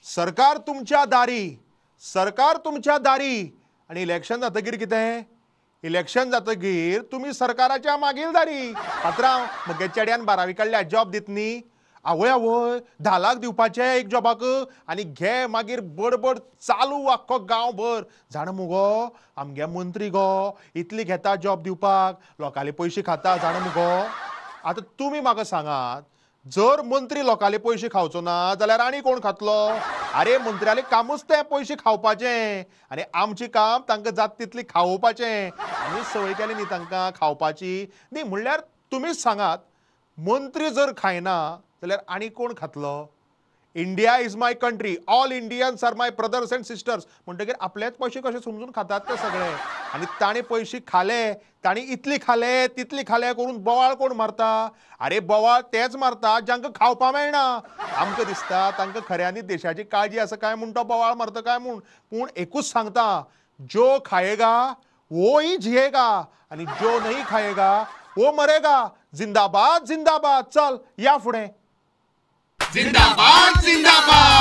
सरकार तुमच्या दारी, सरकार तुमच्या दारी. आनी इलेक्शन जातकीर कितें? इलेक्शन जातकीर तुमी सरकाराच्या मागीलदारी. पात्रांव, मगे चेड्यान 12वी काडल्या, जॉब दित न्ही? आवय आवय, 10 लाख दिवपाचे एक जॉबाक. आनी घे मागीर बडबड चालू आख्खो गांवभर. जाणा मुगो आमगे मंत्री गो इतली घेता जॉब दिवपाक, लोकांले पयशे खाता. जाणा मुगो. आतां तुमी म्हाका सांगात, जर मंत्री लोकांले पयशे खावचो ना जाल्यार आनी कोण खातलो? आरे मंत्र्याले कामूच तें पयशे खावपाचें, आनी आमचें काम तांकां जात तितली खावोवपाचें. आमी संवय केली न्ही तांकां खावपाची. न्ही म्हणल्यार तुमीच सांगात, मंत्री जर खायना जाल्यार आनी कोण खातलो? India is my country, all Indians are my brothers and sisters. म्हणटकीर आपलेच पयशे कशे समजून खातात ते सगळे. आनी ताणें पयशे खाले, ताणें इतली खाले तितली खाले करून बोवाळ कोण मारता? आरे बोवाळ तेच मारता जांकां खावपा मेळना. आमकां दिसता तांकां खऱ्यांनी देशाची काळजी आसा काय म्हूण तो बोवाळ मारता काय म्हूण. पूण एकूच सांगता, जो खायेगा वो ही जियेगा आनी जो नहीं खायेगा वो मरेगा. जिंदाबाद जिंदाबाद. चल या फुडें. जिंदाबाद जिंदाबाद.